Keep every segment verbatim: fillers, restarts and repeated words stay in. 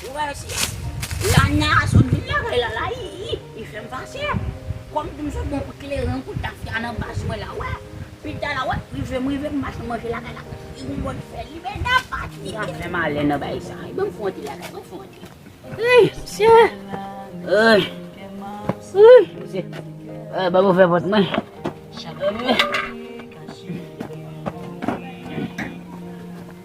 Ou wè, si Lana sot vin lakay la, la, i, i, i fè m fache. Kòm di m sot bon kout kleren, kout tafya nan baz mwen la, wè. Pita la, wè, rive m, rive m mache manje lakay la. I gon bòn fè li, men nan pati. Sa fè m alè nan bay sa. Ban m fè yon ti lakay, ban m fè yon ti. Ey, mesye. Ey. Ey, mesye. Ey, ban m ouvè pòt mwen. Chadòm.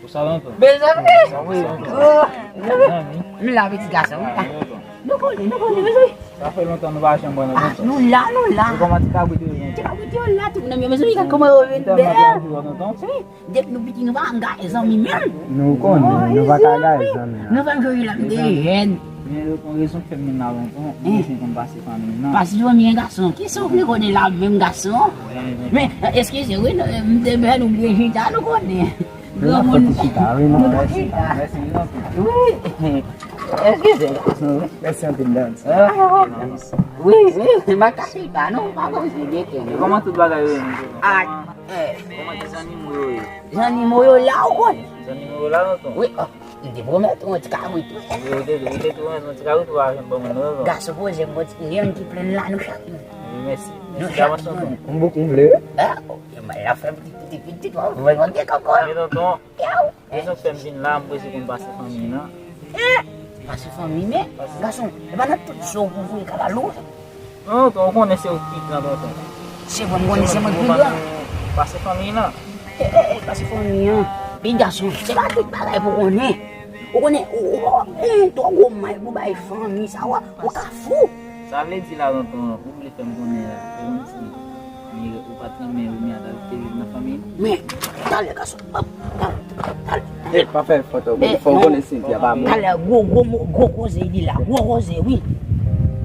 Ou sa lontan? Mezanmi! Wi. Oh, mezanmi. M la, pitit gason. Nou konnen, nou konnen, mezanmi. Sa fè lontan nou pa janm wè nou konsa. Nou la, nou la. Ou kòman ti kabrit yo ye? Ti kabrit yo la, tout moun yo, mezanmi, gad kòman yo vin bèl. Wi, depi nou piti, nou pa janm gaye zanmi menm. Nou konnen, nou pa ka gaye zanmi. Nou pa janm jwenn la, nou te jèn. Men yon rezon k fè m vin la lontan, m bezwen konn pase fanmi m nan. Pase fanmi an, gason. Kisa w vle konnen la menm, gason? Men, eskize wi, nou, m te bèl, nou bliye chita, nou konnen. Granmoun. Chita, wi, non, mèsi. Mèsi, mèsi. Wi. Eskize, gason, wi. Mèsi anpil, Dans. Ah, wi, wi, m pa ka chita, non, m pa konn si byen ke, non. Kòman tout bagay yo ye menm? Ah, eh. Kòman ti zannimo yo ye? Zannimo yo la, ou konnen. Zannimo yo la, tonton? Wi, oh. M te pwomèt ou yon ti kabrit tou. Wi, ou te, ou te pwomèt yon ti kabrit, ou pa janm ban mwen non, non. Gason poze m, bon, ti, gen youn ki plenn la, nou chak moun. Wi, mèsi. Nou chak moun. M bouk m vle. Ah, ok, mwen la fè pitit, pitit, pitit, w ap vwè mwen gen kòkò. Men tonton, rezon k fè m vin la, m bezwen konn pase fanmi nan. Eh, pase fanmi, men, gason, e pa nan tout zo pou voye kalalou. Non, tonton, ou konnen se ou ki pi gran, tonton. Se vre, m konnen se mwen ki pi gran. Pase fanmi nan. E, e, e, pase fanmi an. Pi gason, se pa tout bagay pou konnen. Ou konnen, ou, ou, ou, ou, twò gwo may pou bay fanmi, sa w, ou ka fou. Sa vle di la, tonton, ou vle fè m konnen la, ou konn si, men ou pa t renmen ou, men a ta te viv nan fanmi nou. Men, talè, gason, hop, talè, talè. Eh, pa fè fòt, fò w konnen Cynthia pa bon. Talè, gwo, gwo, gwo koze li la, gwo koze, wi.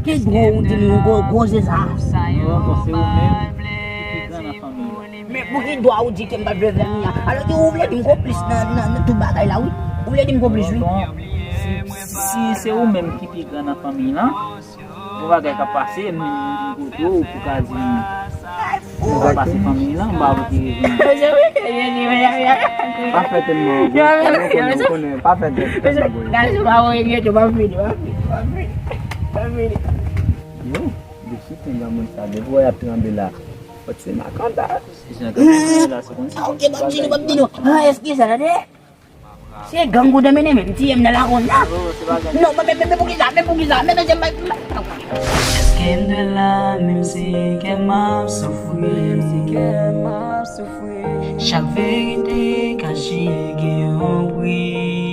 Ki dwa ou di m gwo, gwo koze sa? Non, tonton, se ou menm ki pi gran nan fanmi an. Men pou ki dwa ou di ke m pa vle fanmi an? Alò ke ou vle di m konplis nan, nan, nan tout bagay la, wi. Ou vle di m konplis, wi. Tonton, si, si se ou menm ki pi gran nan fanmi lan, gon bagay k ap pase, m vin kote w pou ka di m, m ka pase fanmi lan, m pa vle ki rezon. Pa fè tèt mwen gwo, ou konnen, ou konnen, pa fè tèt, tèt mwen gwo. Yo, de sou ten granmoun sa, depi w wè y ap tranble la, fòk se makanda. Jan k ap tranble la, se konn si. Ah, ok, m ap di nou, m ap di nou. Ah, eskize, tande. Se gang ou te mennen menm, tiye m nan lakou la. Non, men, men, men, men poukisa, men poukisa, men, men, men, men. Èske m dwe la, menm si kè m ap soufri? Chak verite kache gen yon pri.